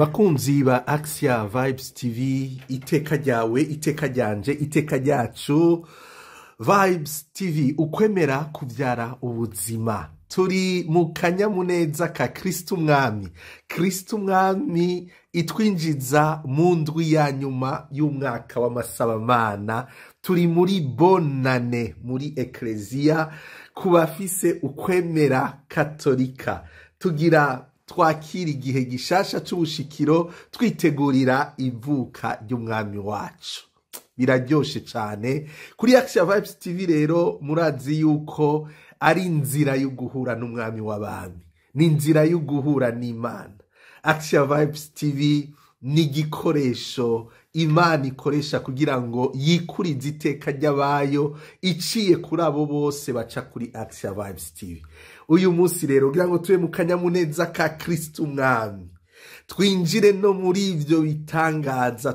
Bakunzi ba Axia Vibes TV, iteka ryawe, iteka ryanje, iteka ryacu. Vibes TV, ukwemera kubyara ubuzima. Turi mu kanyamuneza ka Kristo Umwami. Kristo Umwami itwinjiza mu ndwi ya nyuma y'umwaka w'amasabamana. Turi muri bonane muri ekleziya ku bafise ukwemera katolika. Tugira twakira igihe gishasha c'ubushikiro, twitegurira ivuka ry'umwami wacu. Biraryoshe cane. Kuri Axia Vibes TV rero murazi yuko ari inzira yo guhura n'umwami w'abami, ni inzira yo guhura n'Imana. Axia Vibes TV ni igikoresho Imana ikoresha kugira ngo yikurize iteka ry'abayo, iciye kuri abo bose baca kuri Axia Vibes TV. Uyu munsi rero kugira ngo tube mu kanyamuneza ka Kristo Umwami, twinjire no muri ivyo bitangaza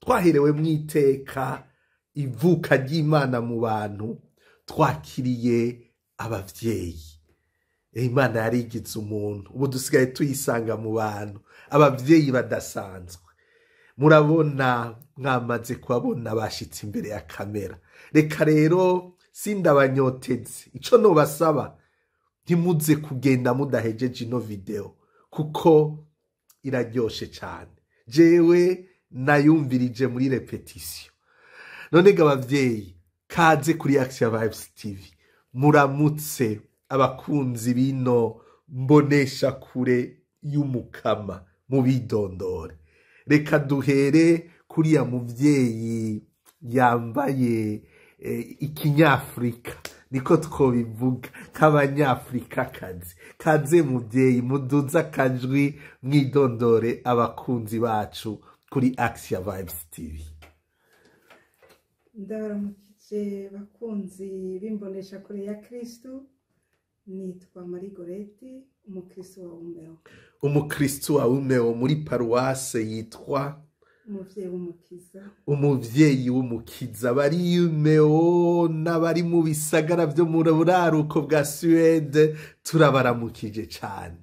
twaherewe mu iteka, ivuka ry'Imana mu bantu. Twakiriye abavyeyi. Imana yarigize umuntu, ubu dusigaye tuyisanga mu bantu, abavyeyi badasanzwe. Murabona, mwamaze kubabona bashitse imbere ya kamera. Reka rero sindabanyoteze, ico nobasaba, ntimuze kugenda mudahejeje ino video, kuko iraryoshe cane. Jewe nayumvirije muri répétition. None ga abavyeyi, kaze kuri Axia Vibes TV. Muramutse abakunzi bino mbonesha kure y'umukama, mubidondore. Reka duhere kuri ya muvyeyi yambaye ikinyafrika, niko twobivuga k'abanyafrikakazi. Kaze muvyeyi, muduze akajwi, mwidondore abakunzi bacu kuri Axia Vibes TV. Ndabaramukije bakunzi b'imbonesha kure ya Kristo. Nitwa Marie Goreti, umukristo wa Umeå. Umukristo wa Umeå muri paruwase yitwa Umuvyeyi w'Umukiza. Umuvyeyi w'Umukiza. Bari Umeå n'abari mu bisagara vyo mu buraruko bwa Suède, turabaramukije cane.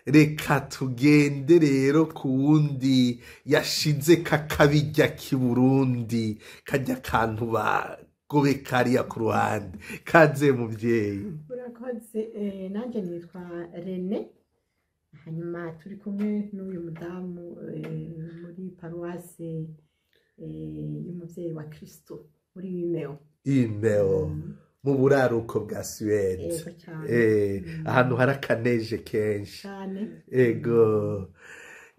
Reka tugende rero ku wundi yashize kakabirya k'i Burundi, karya kantu bagobeka hariya ku ruhande. Kaze muvyeyi. Murakoze. Nanjye nitwa Rene, hanyuma turi kumwe n'uyu mudamu muri paruwase y'Umuvyeyi wa Kristo muri Umeå. Umeå mu buraruko bwa Suède. Yego cyane. Ahantu hari akaneje kenshi. Cyane.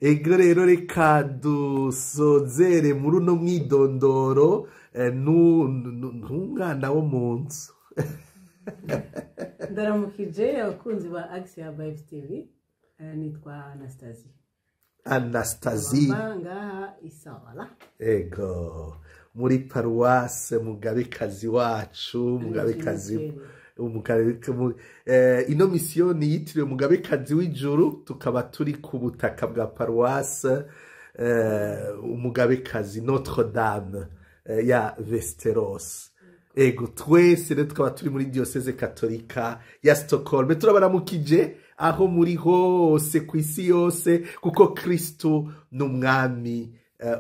Ego rero reka dusozere muri uno mwidondoro n'umwana wo mu nzu. Ndaramukije abakunzi ba Axia Vibes TV. Nitwa Anastasie. Anastasie. Mba ngaha Isabala. Ego, muri paruwase Mugabekazi wacu, Mugabekazi ino misiyoni yitiriwe Mugabekazi w'Ijuru, tukaba turi ku butaka bwa paruwase Umugabekazi Notre Dame ya Västerås. Ego, twese rero tukaba turi muri diocèse katolika ya Stockholm. Turabaramukije aho muri hose ku isi yose, kuko Kristo ni umwami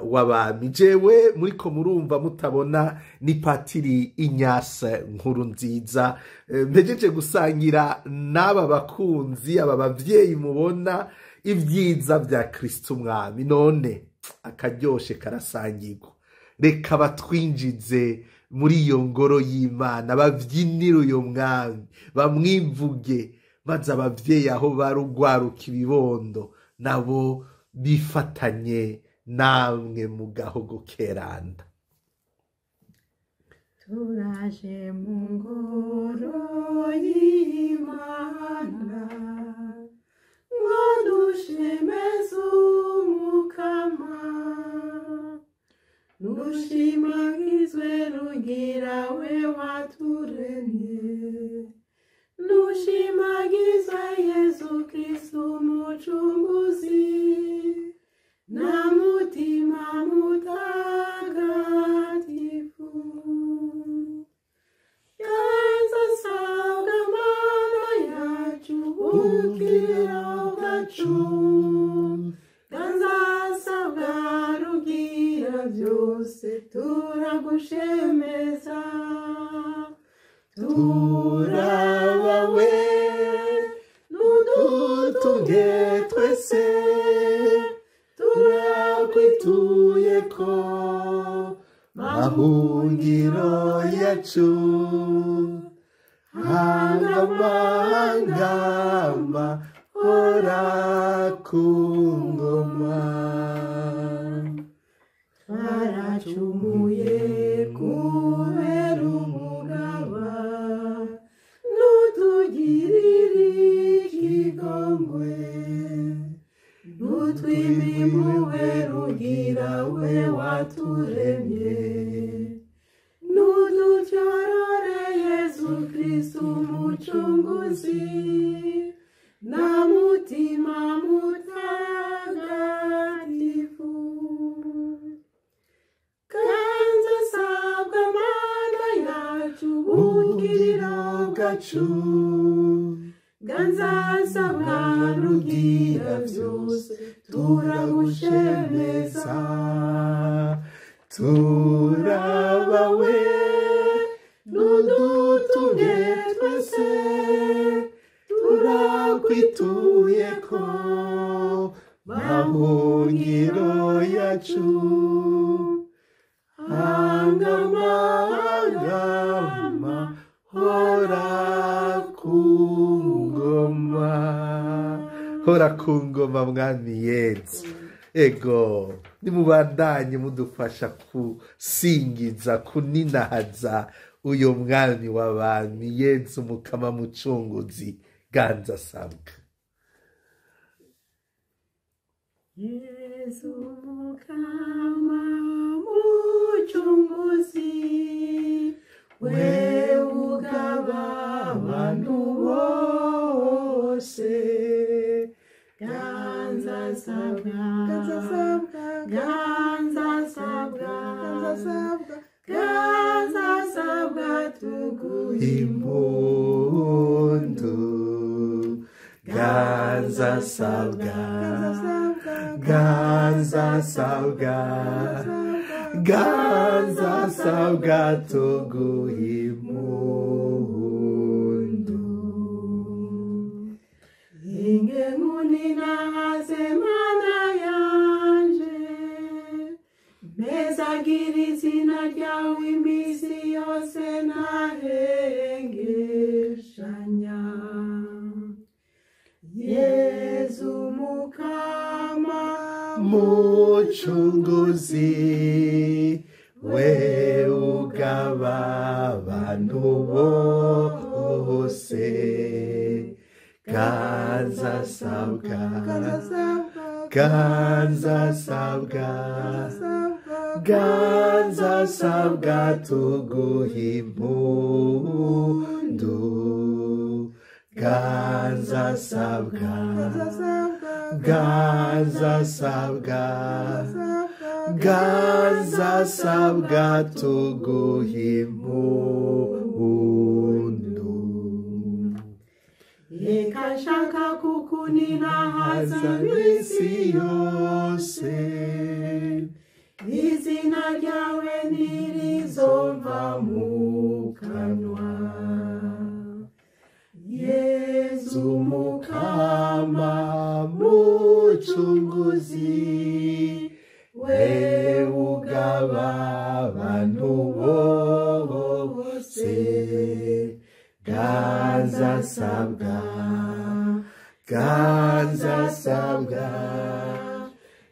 w'abami. Jewe muriko murumva mutabona ni Patiri Inyase Nkuru Nziza. Mpejeje gusangira n'aba bakunzi, aba bavyeyi mubona, ibyiza vya Kristo Umwami. None akaryoshe karasangirwa. Reka batwinjize muri iyo ngoro y'Imana, bavyinire uyo mwami, bamwivuge, maze abavyeyi aho barugwaruka ibibondo nabo bifatanye namwe mu gahogo keranda. Turaje mu ngoro y'Imana ngo dushemeze Umukama. Nushimagizwe Rugira we waturemye, nushimagizwe Yezu Kristu Umucunguzi na Mutima Mutagatifu. Yanza sabwa Mana yacu, ubukiriro bwacu. byose turagushemeza. Turabawe n'udutunge twese turakwituye ko mahungiro yacu hangama hangama hora ku ngoma. Twaracumuye kubera umugaba n'utugirire ikigongwe n'utwimimpuhwe rugira we waturemye n'udutyorore Yezu Kristu umucunguzi na mutima mutagatifu. Ganza sabwa Mana yacu Ubukiriro bwacu ganza sabwa rugira byose turagushemeza. Turabawe n'udutunge twese turakwituye ko mahungiro yacu hangama hangama hora ku ngoma hora ku ngoma mwami Yezu. Ego nimubandanye mudufasha kusingiza kuninahaza uyo mwami w'abami Yezu mukama mucunguzi ganza sabwa. Yezu mukama mucunguzi we ugaba abantu bose ganza sabwa Ganza sabwa ganza sabwa ganza sabwa ganza sabwa tuguhe Impundu ganza sabwa ganza sabwa ganza sabwa ganza sabwa tuguhe impundu. Inge nkuninahaze Mana yanje mpezagira izina ryawe iminsi yose ntahengeshanya. Yezu mukama Mucunguzi we ugaba abantu bose ganza sabwa ganza sabwa ganza sabwa ganza sabwa ganza sabwa tuguhe impundu ganza sabwa ganza sabwa ganza sabwa ganza sabwa tuguhe impundu. Reka nshaka kukuninahaza Haza iminsi iminsi yose izina ryawe ntirizova mu kanwa. Yezu mukama mucunguzi we ugaba abantu bose ganza sabwa ganza sabwa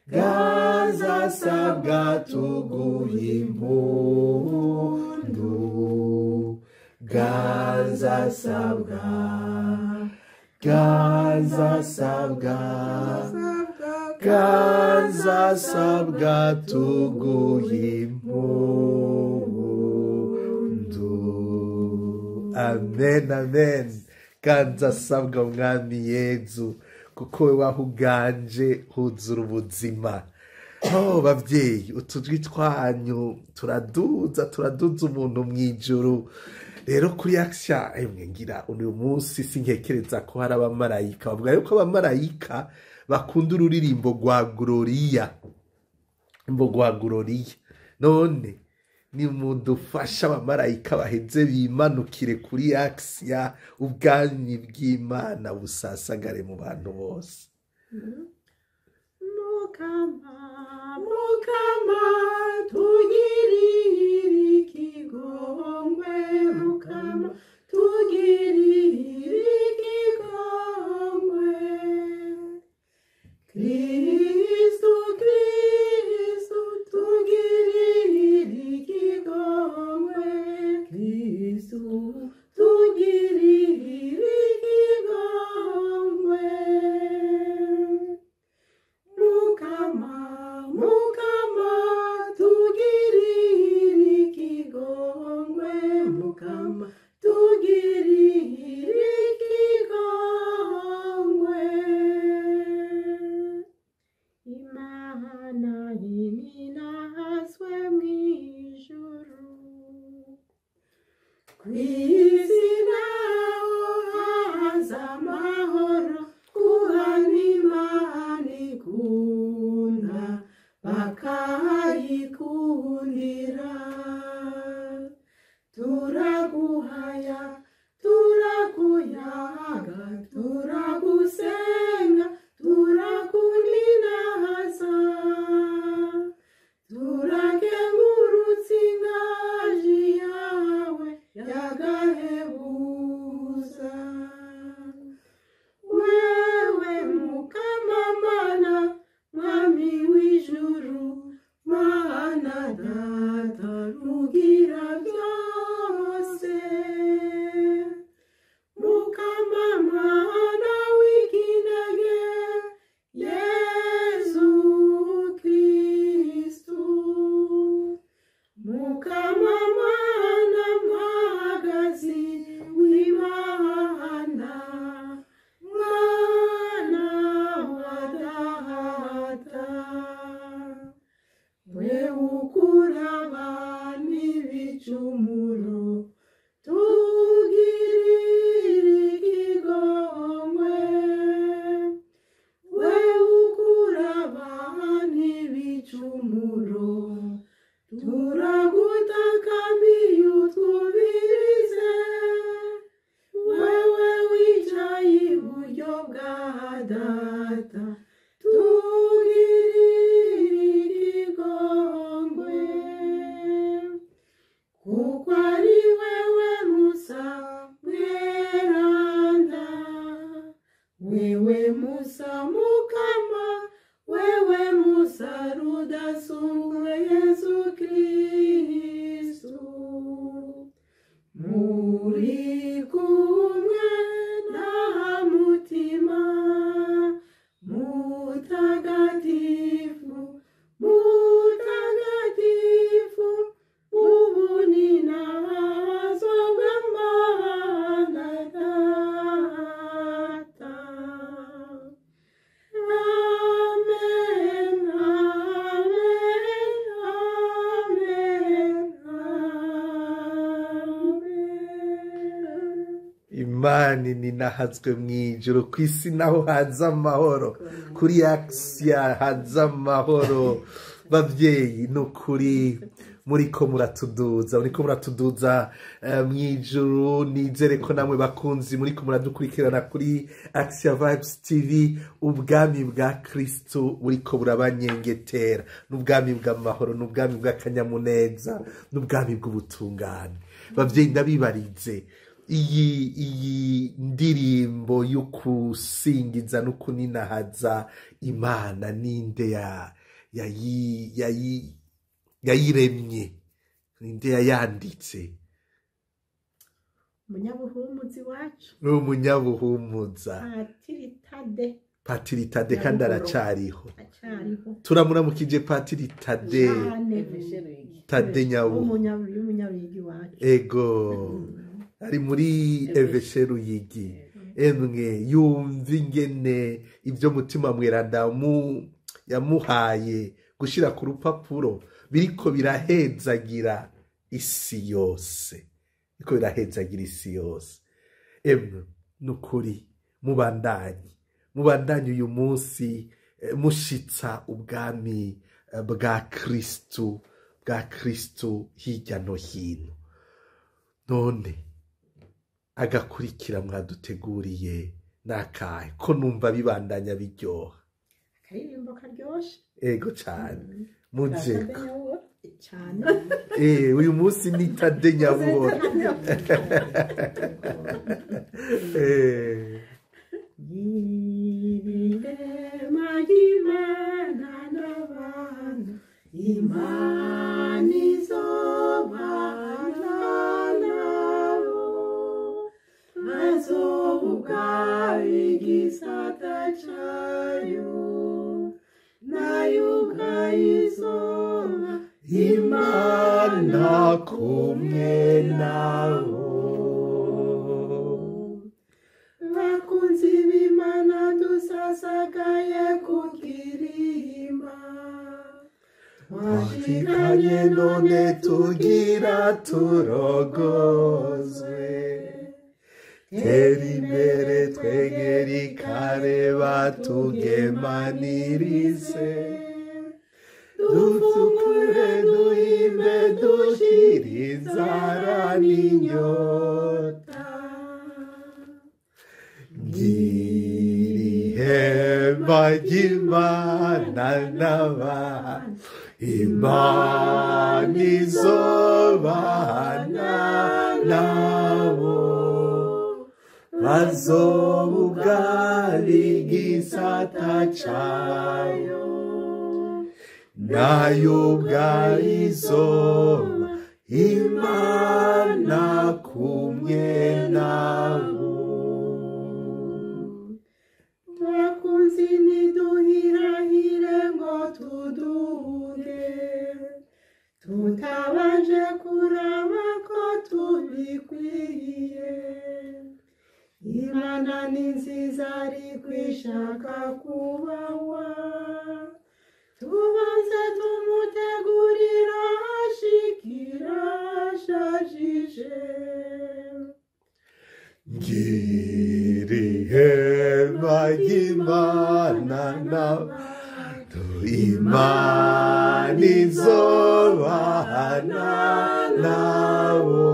ganza sabwa tuguhe impundu ganza sabwa ganza sabwa ganza sabwa tuguhe impundu. Amen, amen. Ganza sabwa mwami Yezu kuko we wahuganje huzura ubuzima. Oh bavyeyi, utujwi twanyu turaduza turaduza umuntu mw'ijuru. Rero kuri Action emwe ngira uyu munsi sinkekereza ko hari abamarayika bavuga yuko abamarayika bakunda ururirimbo rwa Gloria, imbo rwa Gloria. None nimudufasha abamarayika baheze bimanukire kuri Axia, ubwami bw'Imana busasagare mu bantu bose. Mukama, Mukama, tugirire ikigongwe, Mukama, tugirire ikigongwe. Kristu, Kristu, tugirire ikigongwe, Kristu, tugirire ikigongwe. Mukama, Mukama, tugirire ikigongwe, Mukama, tugirire ikigongwe. Imana ininahazwe mw'ijuru, kw'isi naho haza amahoro, kuhana Imana ikunda bakayikundira. Turaguhaya, turakuyaga, turagusenga, turakuninahaza, turakengurutsa ingaji yawe yagahebuza. Wewe Mukama Mana, Mwami w'ijuru, Mana Data rugira byose. Mukama Mana w'ikinege, Yezu Kristu. Mukama Mana mwagazi w'Imana, Mwana wa Data. We ukura abantu ibicumuro, tugirire ikigongwe. We ukura abantu ibicumuro, turagutakamiye utwumvirize. Wewe wicaye iburyo bwa Data, tugirire ikigongwe. Kuko ari wewe Musa mweranda, wewe Musa Mukama, wewe Musa rudasumbwa Yezu Kristu. Muri kumwe na Mutima Mutagatifu, Mutagatifu, ubuninahazwa bw'Imana Data. Amen, amen, amen, amen. Imana ninahazwe mw'ijuru, ku isi naho haza amahoro, kuri Axia haza amahoro. Babyeyi, ni ukuri muriko muratuduza, muriko muratuduza mw'ijuru. Nizere ko namwe bakunzi muriko muradukurikirana kuri Axia Vibes TV, ubwami bwa Kristo buriko burabanyengetera, n'ubwami bw'amahoro, n'ubwami bw'akanyamuneza, n'ubwami bw'ubutungane. Babyeyi, ndabibarize, iyi ndirimbo yo kusingiza no kuninahaza Imana, ninde yayiremye? Ninde yayanditse? Umunyabuhumuzi wacu. Ni umunyabuhumuza. Patiri Tade. Patiri Tade, kandi aracariho. Acariho. Turamuramukije Patiri Tade. Cyane. Tade Nyabu. Umunyabigi wacu. Ego, ari muri Évêché Ruyigi. Emwe, yumva ingene ibyo Mutima Mweranda yamuhaye gushira ku rupapuro biriko birahezagira isi yose, biriko birahezagira isi yose. Emwe, nukuri mubandanye, mubandanye uyu munsi mushitsa ubwami bwa Kristu. bwa Kristo hirya no hino. None agakurikira mwaduteguriye nakahe ko numva bibandanya biryoha? Akaririmbo karyoshe. Ego cane, mujeko cyane. Uyu munsi ni Tade Nyabuhoro. Ibirema ry'Imana n'abantu, Imana izobana nabo, bazoba ubwabo igisata cayo, nayo ubwayo izoba Imana kumwe nabo. Bakunzi b'Imana dusasagaye kukirimba, twashikanye none tugira turogozwe, tera imbere twegere ikare batugemanirize, dufukure duhimbe dushire inzara n'inyota. Ngira ihema ry'Imana n'abantu, Imana izobana nabo, bazoba ubwabo igisata cayo, nayo ubwayo izoba Imana kumwe nabo. Bakunzi ntiduhirahire ngo tuduge, tutabanje kuraba ko tubikwiye. Imana ni nziza ariko ishaka kubahwa, tubanze tumutegurira ashikira ashajije. Ngira ihema ry'Imana n'abantu, Imana izobana nabo,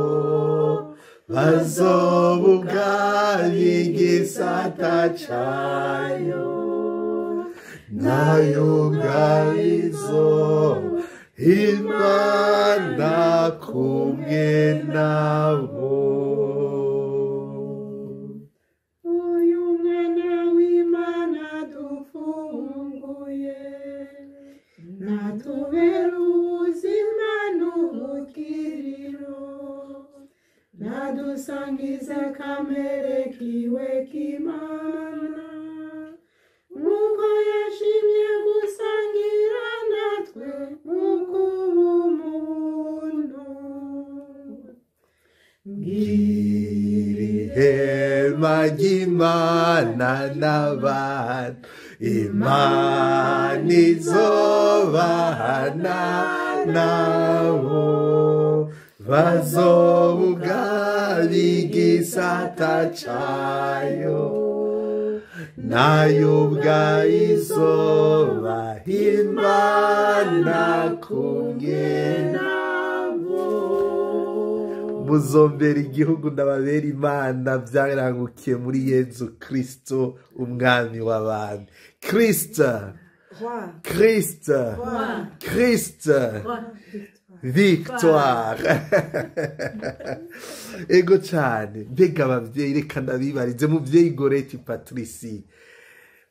bazoba ubwabo igisata cayo, nayo ubwayo izoba Imana kumwe nabo. Uyu mwana w'Imana dufunguye, natubera ubuzima n'ubukiriro, nadusangize kamere kiwe k'Imana, nk'uko yashimye gusangira natwe mu kuba umuntu. Ngira ihema ry'Imana n'abantu, Imana izobana nabo, bazoba ubwabo igisata cayo, nayo ubwayo izoba Imana kumwe nabo. Muzombera igihugu ndababera Imana, byarangukiye muri Yezu Kristo umwami w'abami. Kristo, Roi, Kristo, Roi, Kristo, Victoire. Victoire. Ego cyane. Mbega abavyeyi, reka ndabibarize. Muvyeyi Goreti Patrici,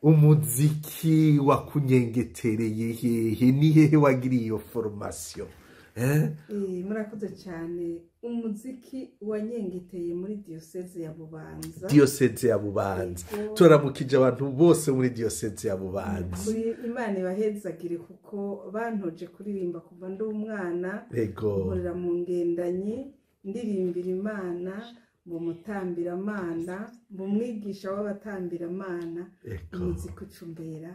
umuziki wakunyengetereye hehe? Ni hehe wagiriye iyo formation? Murakoze cyane. Umuziki wanyengeteye muri diyoseze ya Bubanza. Diyoseze ya Bubanza. Yego. Turamukije abantu bose muri diyoseze ya Bubanza. Kuri Imana ibahezagire, kuko bantoje kuririmba kuva ndi umwana. Ego. Nkorera mu ngendanyi, ndirimbira Imana, mu mutambiramana, mu mwigisha w'abatambiramana. Ego. Umuziki ucumbera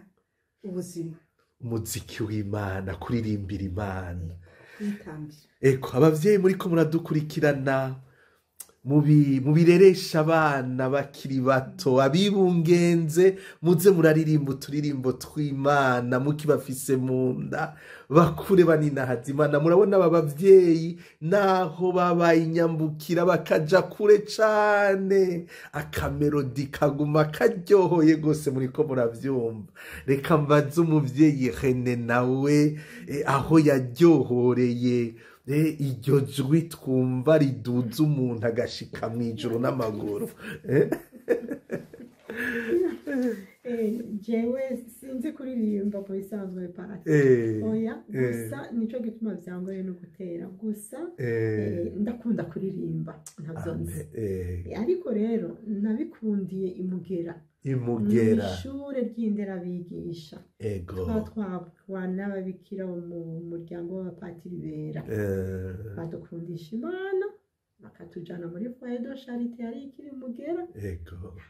ubuzima. Umuziki w'Imana, kuririmbira Imana, kwitambira. Eko abavyeyi muriko muradukurikirana, Mubireresha abana bakiri bato, abibungenze muze muraririmba uturirimbo tw'Imana mukibafise mu nda, bakure baninahaza Imana. Murabona aba bavyeyi naho babaye inyambukira bakaja kure cane, akamelodi kaguma karyohoye gose, muriko muravyumva. Reka mbaze umuvyeyi Rene nawe aho yaryohoreye iryo jwi twumva riduza umuntu agashika mw'ijuru n'amaguru. Jewe sinzi kuririmba ku bisanzwe pasi, oya, gusa nico gituma vyangoye no gutera gusa. Ndakunda kuririmba, ntavyo nzi. Ariko rero nabikundiye imugera, Imugera. Mw'ishure ry'inderabigisha. Tuba twabwa n'ababikira bo mu muryango w'abapatiri bera, badukundisha Imana, bakatujana muri foyer de charité yari ikiri Mugera.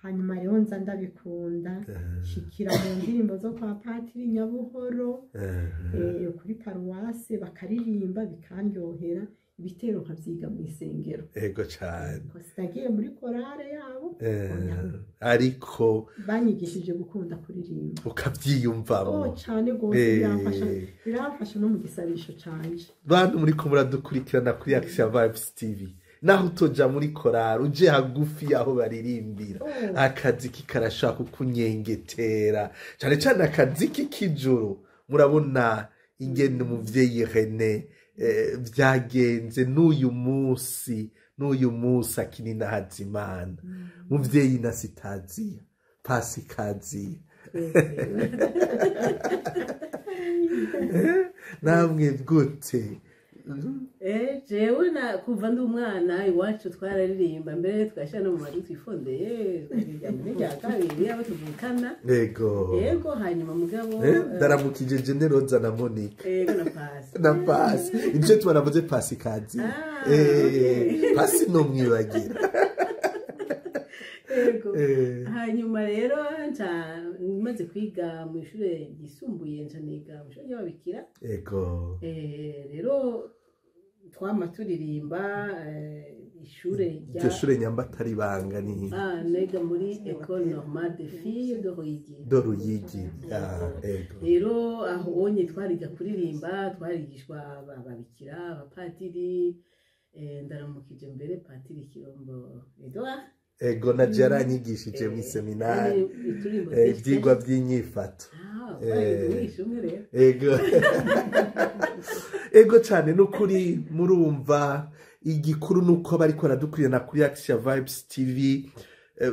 Hanyuma rero nza ndabikunda, shikira mu ndirimbo zo kwa Patiri Nyabuhoro, kuri paruwase bakaririmba bikanryohera, ibitero nkavyiga mu isengero. Ego cane. Ko sinagiye muri korale yabo, oya. Ariko banyigishije gukunda kuririmba. Ukavyiyumvamo. Oh, cane gose. Biramfasha no mu gisabisho canje. Bantu muriko muradukurikirana kuri Action Vibes TV, naho utoja muri korari, uje hagufi y'aho baririmbira, akaziki karashaka kukunyengetera, cane cane akaziki k'ijuru. Murabona ingene umuvyeyi Rene vyagenze, n'uyu munsi akinina Hazimana. Muvyeyi na Sitaziya, Pasikaziya, namwe gute? Jewe na kuva ndi umwana iwacu twararirimba, mbere twashyira no mu majwi twifondeye, twaririmba muri rya kabiri abo tuvukana. Yego, hanyuma mugabo Ndaramukije Generoza na Monica. Yego, na Pasi. Na Pasi, ivyo tubanavuze Pasikazi. Ah, okay. Pasi nomwibagira. Yego. Hanyuma rero nca maze kwiga mu ishure ryisumbuye, nca niga mu ishure ry'ababikira. Rero twama turirimba, ishure rya Iryo shure nyamba atari ibanga ni? Ah, niga muri École Normale de Filles de Ruyigi. Do Ruyigi. Ah, ego. Rero aho onye twariga kuririmba, twarigishwa ababikira, abapadiri. Ndaramukije mbere Patiri Kirombo Edouard. Ego, naje yaranyigishije mu seminari. Uturirimbo Ivyigwa vy'inyifato. Ah, twariga umwigisha umwe rero. Ego cyane, n'ukuri murumva igikuru nuko bariko baradukurikirana kuri Action Vibes TV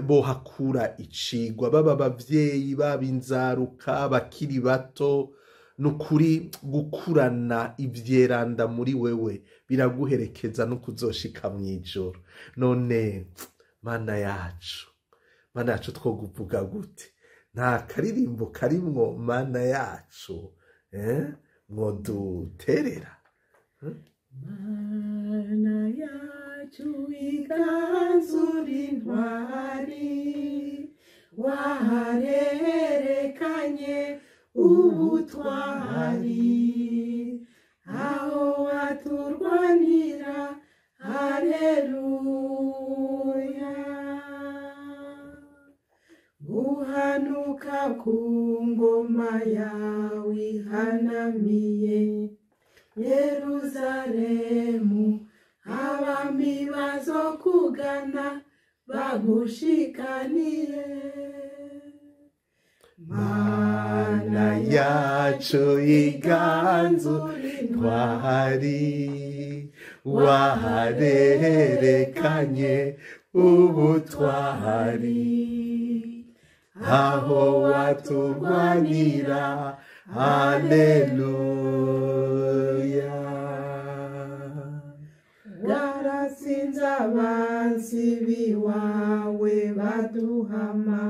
bohakura icigwa, baba abavyeyi, baba inzaruka bakiri bato. Nukuri gukurana ivyeranda muri wewe biraguherekeza no kuzoshika mw'ijoro. None Mana yacu, Mana yacu, twoguvuga gute? Nta karirimbo karimwo Mana yacu mwoduterera? Mana yacu, iganzura intwari, waharerekanye ubutwari, aho waturwanira, haleluya. Guhanuka ku ngoma yawe ihanamiye Yeruzalemu, abami bazokugana bagushikanire. Mana yacu, iganzu ntwari, waharerekanye ubutwari, aho waturwanira, haleluya. Waratsinze abansi biwawe baduhama,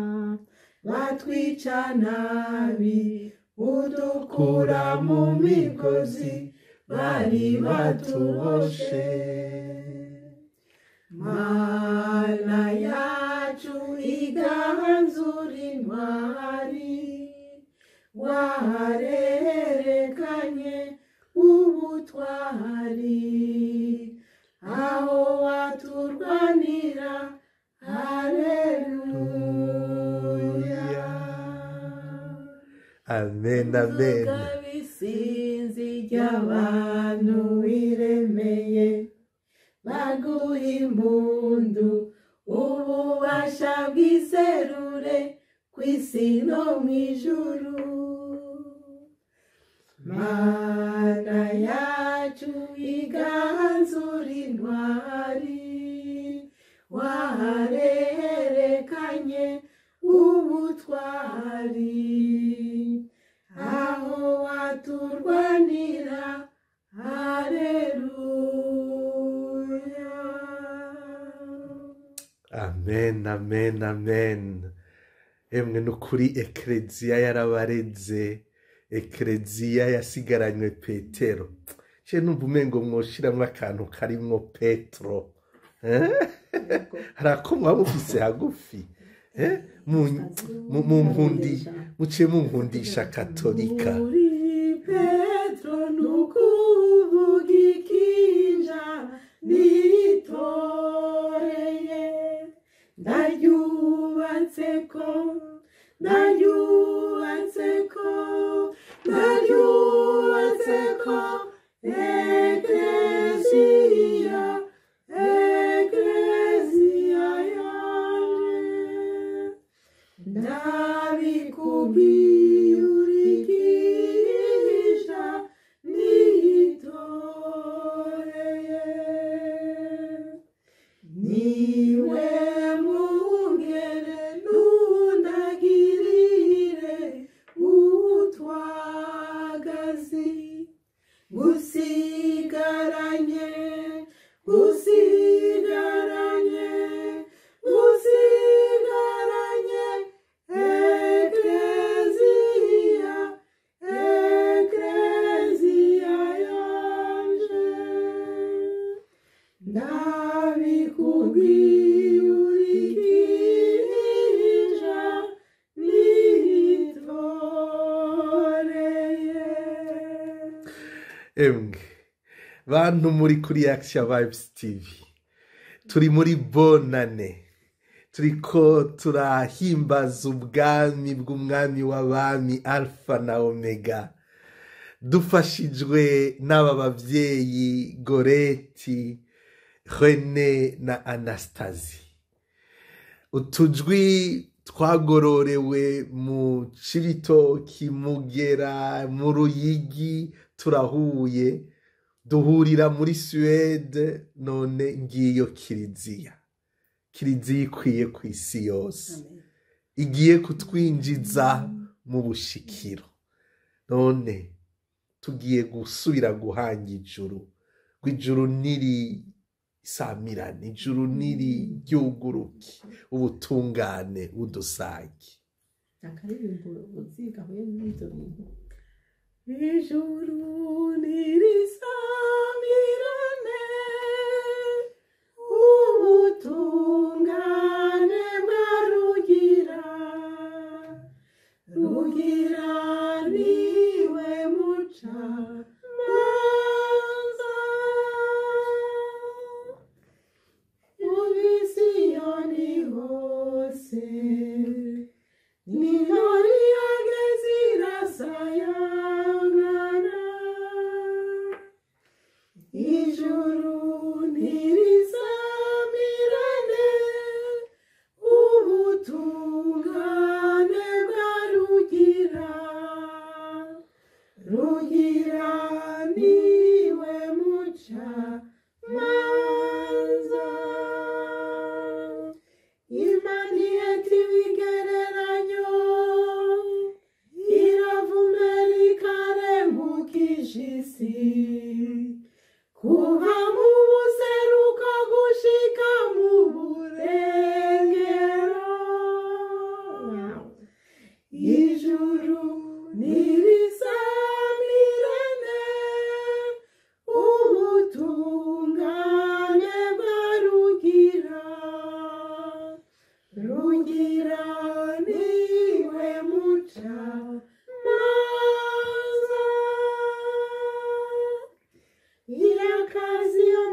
batwica nabi, udukura mu migozi bari batuboshe. Mana yacu, iganzura intwari, waharerekanye ubutwari, aho waturwanira. Amen, amen. Isinzi ry'abantu biremeye baguha impundu, ububasha bw'iserure ku isi no mu ijuru. Mana yacu iganzura intwari, waharerekanye ubutwari, aho waturwanira. Haleluya. Amen, amen, amen. Emwe nukuri Ekleziya yarabareze, Ekleziya yasigaranywe Petero. Ce numva umengo mwoshiramwo akantu karimwo Petro. Hari ako mwaba mufise hagufi. Muciye munkundisha Katolika. Uri Petro nukuvuga ikinja nitoreye, ndaryubatseko, ndaryubatseko, ndaryubatseko Ekleziya, Ekleziya yanje. Ndabikubwiye urigisha nitoreye, niwe mwungere nundagirire utwagazi, gusigaranye, gusigaranye, gusigaranye Ekleziya, Ekleziya yanje. Ndabikubwiye urikinja nitoreye. Emwe bantu muri kuri Action Vibes TV, turi muri bonane, turiko turahimbaza ubwami bw'umwami w'abami, Alpha na Omega, dufashijwe n'aba bavyeyi Goreti, Rene na Anastasie. Utujwi twagororewe mu Cibitoki, Mugera, mu Ruyigi, turahuye duhurira muri Suède. None ngiyo kiliziya, kiliziya ikwiye ku isi yose, igiye kutwinjiza mu bushikiro. None tugiye gusubira guhanga ijuru, ngo ijuru niri samirane, ijuru niri ryuguruke, ubutungane budusange. Akaririmbo uzigahuye n'ibyo bintu. Ijuru nirisamirane, ubutungane bwa Rugira, Rugira niwe mucamanza. Mu Misiyoni hose n'intore yageze irasayangana, ijuru ntirisamirane, ubutungane bwa Rugira, Rugira niwe mucamanza. Imana iheta ibigereranyo, iravumera ikarengukisha isi, kuva mu buseruko gushika mu burengero. Ijuru nirisamirane, ubutungane bwa Rugira, Rugira niwe mucamanza. Irakazi yo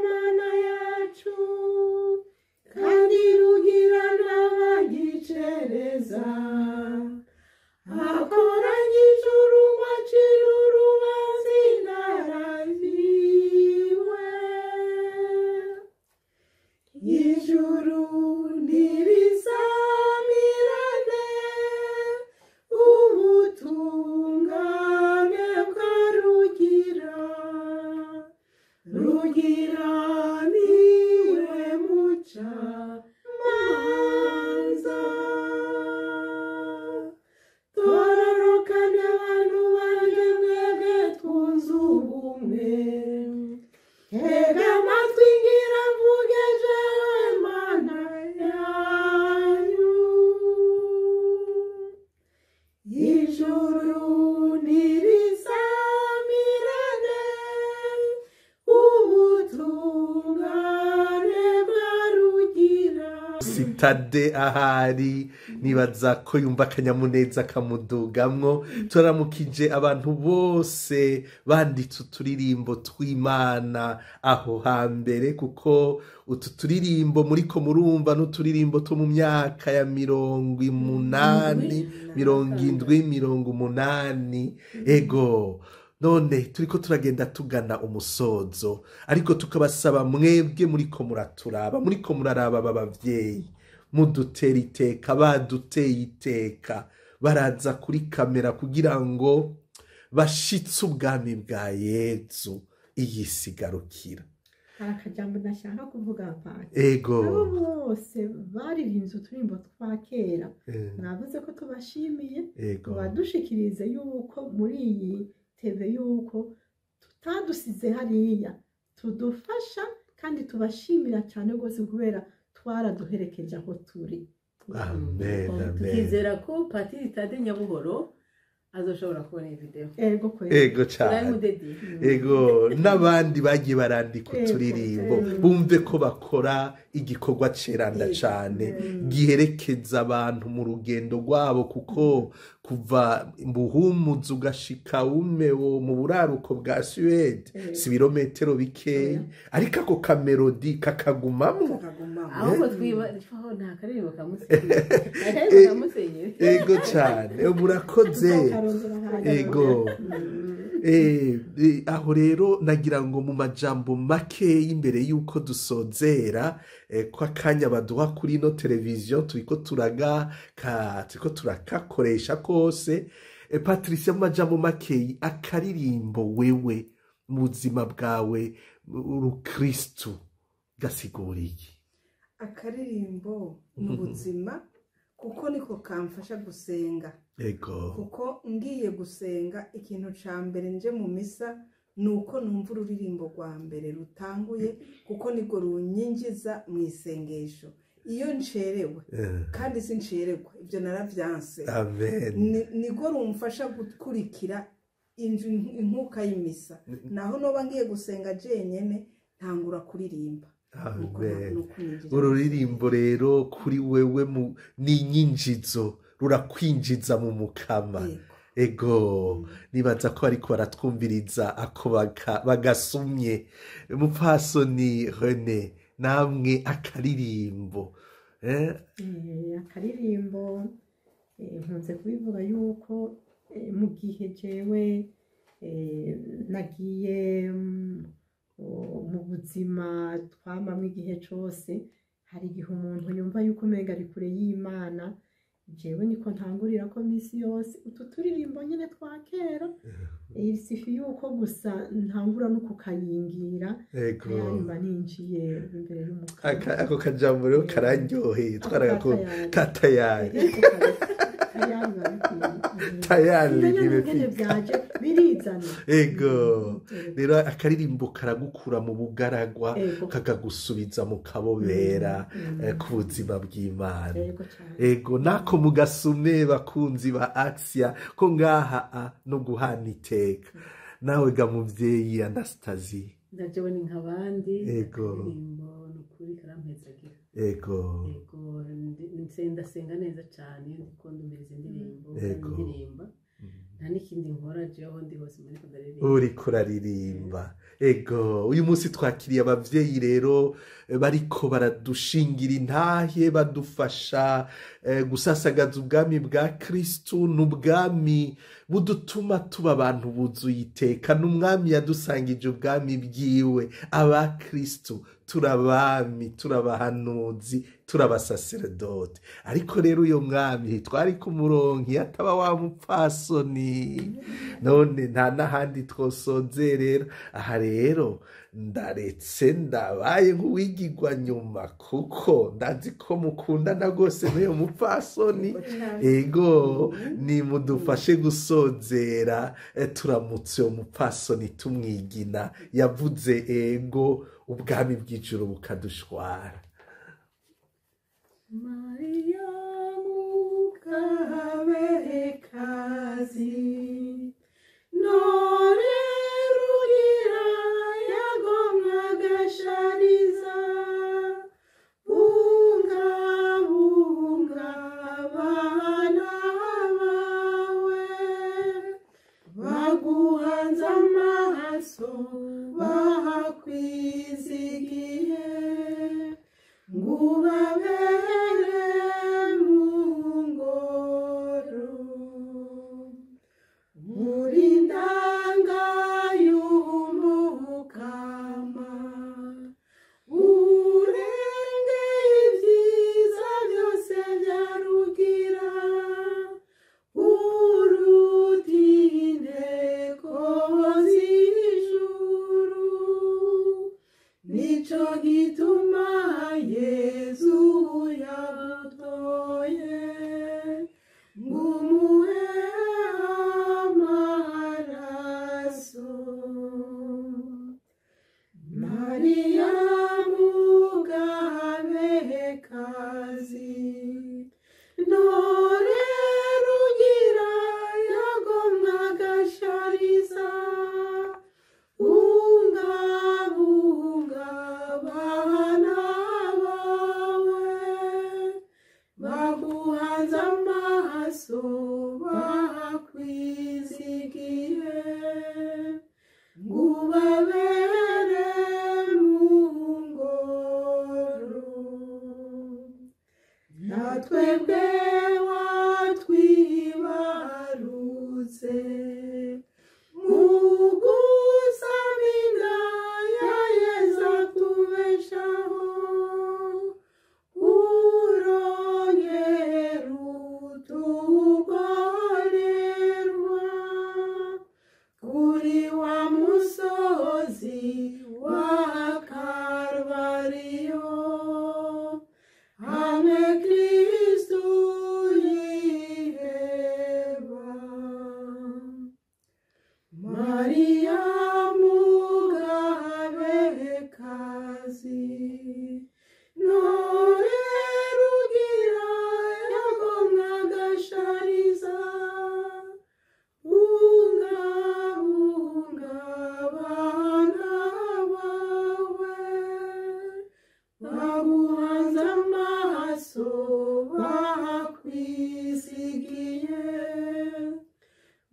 Rugira niwe muca manza tororokane abantu banje mwebwe twunze ubumwe tega amatwi ngira mvuge jewe Mana yanyu ijuru nirisamirane ubutungane bwa Rugira. Sitade ahari nibaza ko yumva akanyamuneza kamudugamwo. Turamukije abantu bose banditse uturirimbo tw'Imana aho hambere, kuko utu turirimbo muriko murumva n'uturirimbo two mu myaka ya 80, 70, 80. Ego none turiko turagenda tugana umusozo, ariko tukabasaba mwebwe muriko muraturaba, muriko muraraba aba bavyeyi mudutera iteka, baduteye iteka, baraza kuri kamera kugira ngo bashitse ubwami bwa Yezu iyi sigarukira. Hari akajambo ndashaka kuvuga pati. Ego Abo bose baririmbye uturirimbo twa kera, mwavuze ko tubashimiye, ego badushikirize yuko muri iyi teve yuko tutadusize hariya, tudufasha kandi tubashimira cyane rwose kubera twaraduherekeje aho turi. Amen, amen. Tukizera ko Patiri Tade Nyabuhoro azoshobora kubona iyi video. Ego kweli. Ego cyane. Ego n'abandi bagiye barandika uturirimbo bumve ko bakora igikorwa ceranda cyane giherekeza abantu mu rugendo rwabo, kuko kuva Buhumuza ugashika Umewo mu buraruko bwa Suwede si ibirometero bikeya, ariko ako kamelodi kakagumamwo. Ahubwo twiba nta karirimbo kamusenyeri. Ego cyane, murakoze. Ego aho rero nagira ngo mu majambo make y'imbere y'uko dusozera, ko akanya baduha kuri ino televiziyo turiko turakakoresha kose. Patricia, mu majambo make, akaririmbo wewe mu buzima bwawe urukristu gasigura iki? Akaririmbo mu buzima kuko niko kamfasha gusenga. Ego kuko ngiye gusenga ikintu ca mbere nje mu misa nuko numva ururirimbo rwa mbere rutanguye, kuko niko runyinjiza mu isengesho. Iyo ncerewe kandi sincererwa ibyo naravyanse. Amen. Niko rumfasha gukurikira inkuka y'imisa. Naho noba ngiye gusenga jenyene ntangura kuririmba. Amen. Ururirimbo rero kuri wewe ni inyinjizo, rurakwinjiza mu mukama. Ego nibaza ko ariko baratwumviriza ako bagasumye. Mupfasoni René, namwe akaririmbo. Akaririmbo nkunze kubivuga yuko mu gihe jewe nagiye mu buzima twamamwe igihe cose, hari igihe umuntu yumva yuko umenga ari kure y'Imana. Jewe niko ntangurira ko misi yose utu turirimbo nyene twa kera, isifi yuko gusa ntangura no kukayingira kayimba ninjiye imbere y'umukama. Ako kajambo rero kararyoheye, twaragakunda katayari tayari byaje birizana. Ego rero akaririmbo karagukura mu bugaragwa kakagusubiza mu kabobera ku buzima bw'Imana. Ego nako mugasume bakunzi ba Axia ko ngaha no guhana iteka. Nawe ga muvyeyi Anastasie, ndajewe ni nk'abandi. Ego akaririmbo nukuri karampezagira. Ego ego ndasenga neza cyane ndiko ndumviriza indirimbo ndirimba nta n'ikindi nkora jewe ndi hose muri ndaririmba. Uriko uraririmba. Ego uyu munsi twakiriye abavyeyi rero bariko baradushingira intahe, badufasha gusasagaza ubwami bwa Kristu, n'ubwami budutuma tuba abantu buzuye iteka, n'umwami yadusangije ubwami bwiwe. Aba Kristu turabami, turabahanuzi, Turabasaseredote. Ariko rero uyo mwami twari kumuronka iyo ataba wa mupfasoni. None nta n'ahandi twosozerera. Aha rero ndaretse ndabaye nk'uwigirwa nyuma, kuko ndazi ko mukundana rwose n'uyo mupfasoni. Ego nimudufashe gusozera, turamutse uyo mupfasoni tumwigina yavuze ego, ubwami bw'ijuru bukadushwara. Mariya mugabekazi, none Rugira yagomwa agashariza, bunga bunga abana bawe, baguhanze amaso bahakwizigiye, ngubabere mu ngoro. Uri ndanga y'umukama, urenge ibyiza byose bya Rugira, uruta inteko z'ijuru, nico gituma Yezu yagutoye, ngumuhe amaraso. Mariya mugabekazi, none Rugira yagomwa agashariza, bunga bunga abana bawe, baguhanze amaso bahakwizigiye, ngubabere mu ngoro. Natwebwe watwibarutse, mu gusama inda ya Yezu atubeshaho, urongera utugorerwa, kuri wa musozi wa Karuvariyo, hamwe Kristu yiheba. Mariya mugabekazi, none Rugira yagomwa agashariza, bunga bunga abana bawe, baguhanze amaso bahakwizigiye,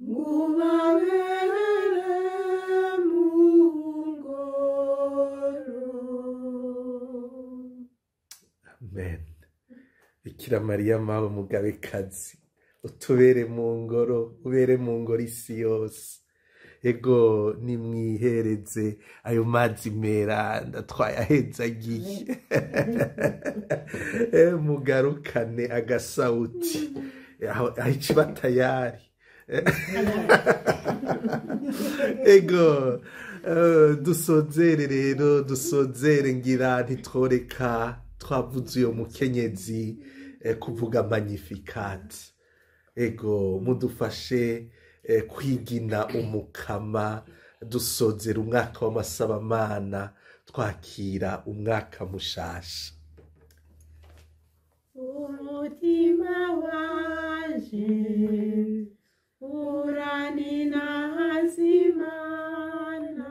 ngubabere mu ngoro. Amen. Bikira Mariya mawe mugabekazi, utubere mu ngoro, ubere mu ngoro isi yose. Ego nimwihereze ayo mazi meranda twayahezagiye. Mugarukane agasawuti aho ikiba tayari. Ego dusozere rero, dusozere ngira ntitworeka twavuze uyo mukenyezi kuvuga Magnificat. Ego mudufashe kwigina umukama, dusozera umwaka w'amasabamana twakira umwaka mushasha. Umutima wanje uranina hazimana,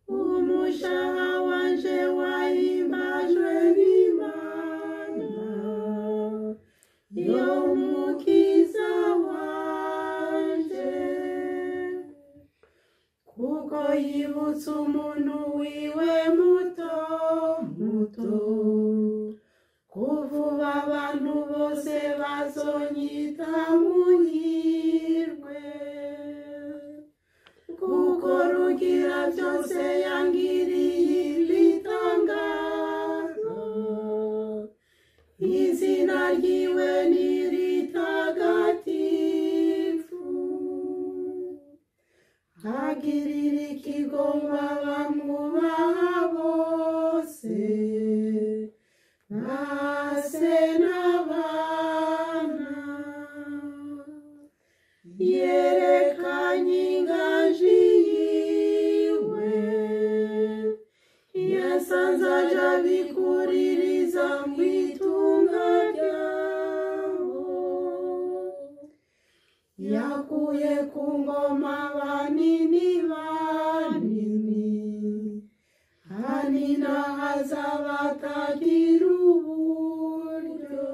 umushaha wanje wahimbajwe n'Imana, yo mukiza wanje, kuko yibutse umuntu wiwe muto muto, kuvuba abantu bose bazonyita muhirwe, kuko Rugira byose yangiriye ibitangazo, Yasanze aja abikuririza mu itunga ryabo. Yakuye ku ngoma banini banini, hanina hazabatagira uburyo.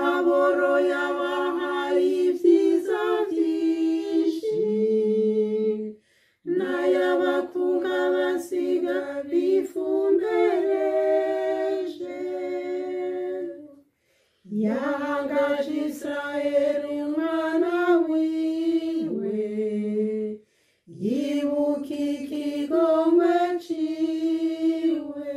Aboro yabahaye ibyiza byinshi, n'ayabatunga basiga bifumbereje. Yahangaje Israheli umwana wiwe, yibuka ikigongwe ciwe.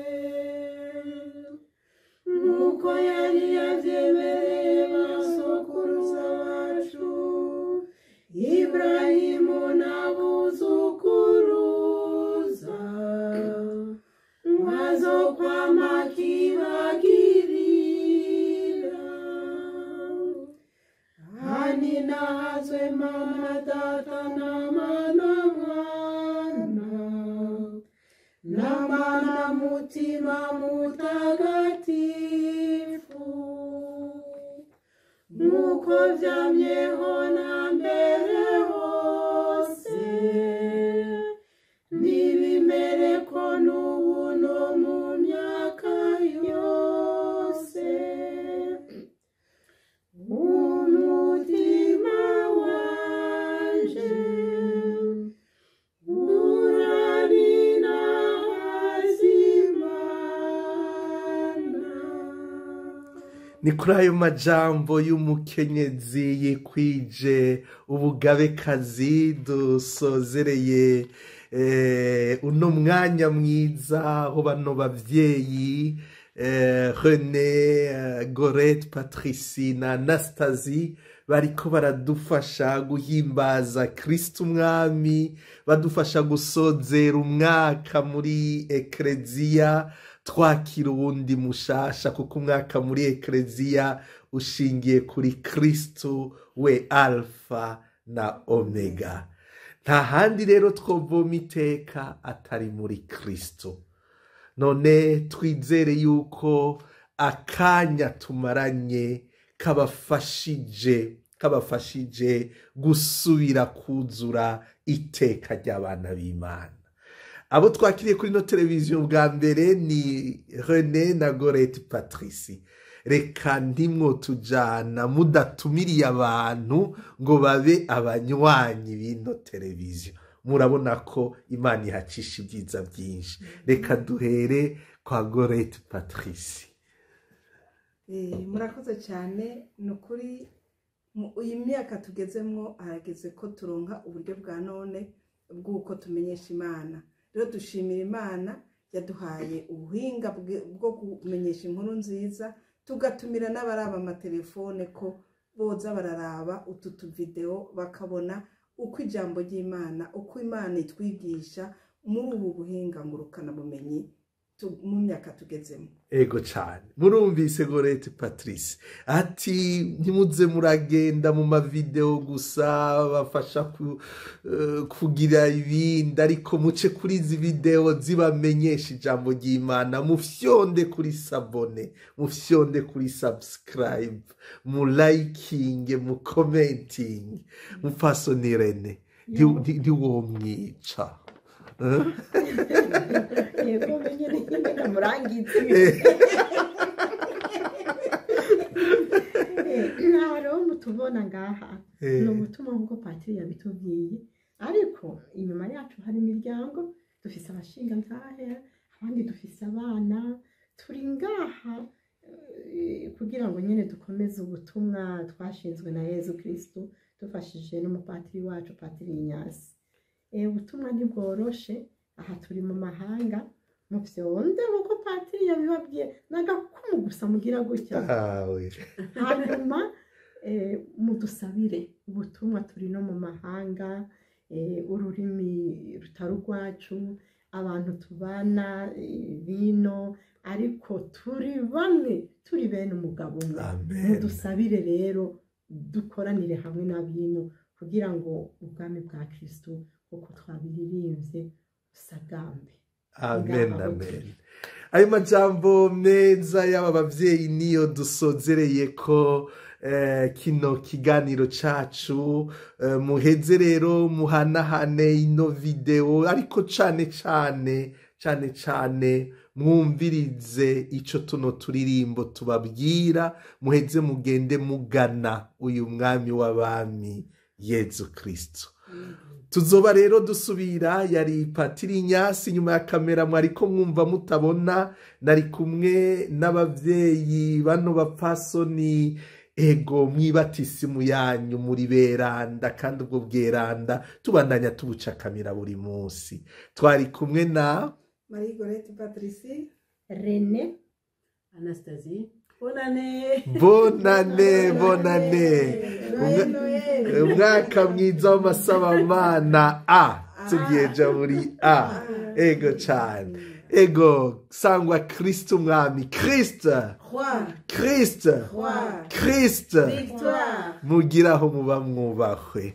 Nk'uko yari yavyemereye basokuruza bacu, Ibrahimu n'abuzukuruza, nkazokwama kibagirira. Hanina hazwe mama data na mana mwana, na mana mutima mutagatifu, nk'uko vyamyeho na mbere hose, nibimere ko n'ubu no mu myaka yose. Umutima wanje uranina hazimana. Ni kuri ayo majambo y'umukenyezi yikwije ubugabekazi dusozereye uno mwanya mwiza aho bano bavyeyi René, Gorette, Patricie na Anastasie bariko baradufasha guhimbaza Kristo umwami, badufasha gusozera umwaka muri Ekleziya, twakira uwundi mushasha, kuko umwaka muri Ekleziya ushingiye kuri Kristo we Alfa na Omega. Nta handi rero twovoma iteka atari muri Kristo. None twizere yuko akanya tumaranye kabafashije gusubira kuzura iteka ry'abana b'Imana. Abo twakiriye kuri no televiziyo bwa mbere ni René na Gorette Patricie. Reka ndimwo tujana mudatumiriye abantu ngo babe abanywanyi b'ino televiziyo. Murabona ko Imana ihacisha ibyiza byinshi. Reka duhere kwa Gorette Patricie. Murakoze cyane. Ni ukuri iyi myaka tugezemwo harageze ko turonka uburyo bwa none bw'uko tumenyesha Imana. Rero dushimira Imana yaduhaye ubuhinga bwo kumenyesha inkuru nziza, tugatumira n'abaraba amatelefone ko boza bararaba utu tuvideo bakabona uko ijambo ry'Imana, uko Imana itwigisha muri ubu buhinga ngurukana bumenyi mu myaka tugezemo. Ego cyane. Murumvise Gorette Patrice ati ntimuze muragenda mu mavideo gusa bafasha kugira ibindi, ariko muce kuri izi video zibamenyesha ijambo ry'Imana, mufyonde kuri sabone, mufyonde kuri subscribe, mu liking, mu commenting. Mupfasoni René, ntiwomwica. Yego menye n'ingene murangize. Rero mutubona ngaha ni ubutumwa nk'uko patiri yabitubwiye, ariko inyuma yacu hari imiryango, dufise abashingantahe, abandi dufise abana, turi ngaha kugira ngo nyine dukomeze ubutumwa twashinzwe na Yezu Kristo, dufashije n'umupatiri wacu Patiri Inyasi. Ubutumwa ntibworoshe, aha turi mu mahanga, mufyonde nk'uko patiri yabibabwiye, n'agakumu gusa mugira gutya. Hanyuma mudusabire ubutumwa, turi no mu mahanga, ururimi rutari urwacu, abantu tubana bino, ariko turi bamwe, turi bene umugabo umwe. Mudusabire rero dukoranire hamwe na bino kugira ngo ubwami bwa Kristo uko twabiririmbye busagambe. Amen, amen. Ayo majambo meza y'aba bavyeyi niyo dusozereye ko kino kiganiro cacu. Muheze rero muhanahane ino video, ariko cane cane cane cane mwumvirize ico tuno turirimbo tubabwira, muheze mugende mugana uyu mwami w'abami Yezu Kristo. Tuzoba rero dusubira. Yari Patiri Nyasi nyuma ya kamera, mwariko mwumva mutabona, nari kumwe n'abavyeyi bano bapfasoni. Ego, mwibatisimu yanyu muri beranda, kandi ubwo bweranda tubandanya tubucakamira buri munsi. Twari kumwe na Marie Gorette Patricie, René, Anastasie. Bonane. Bonane, bonane. Noel, Noel. Umwaka mwiza w'amasabamana a tugiyeja muri a. Ego cane, ego sangwa Kristo umwami. Christ Roi, Christ Roi, Christ Victoire. Mugira aho muba mwubahwe.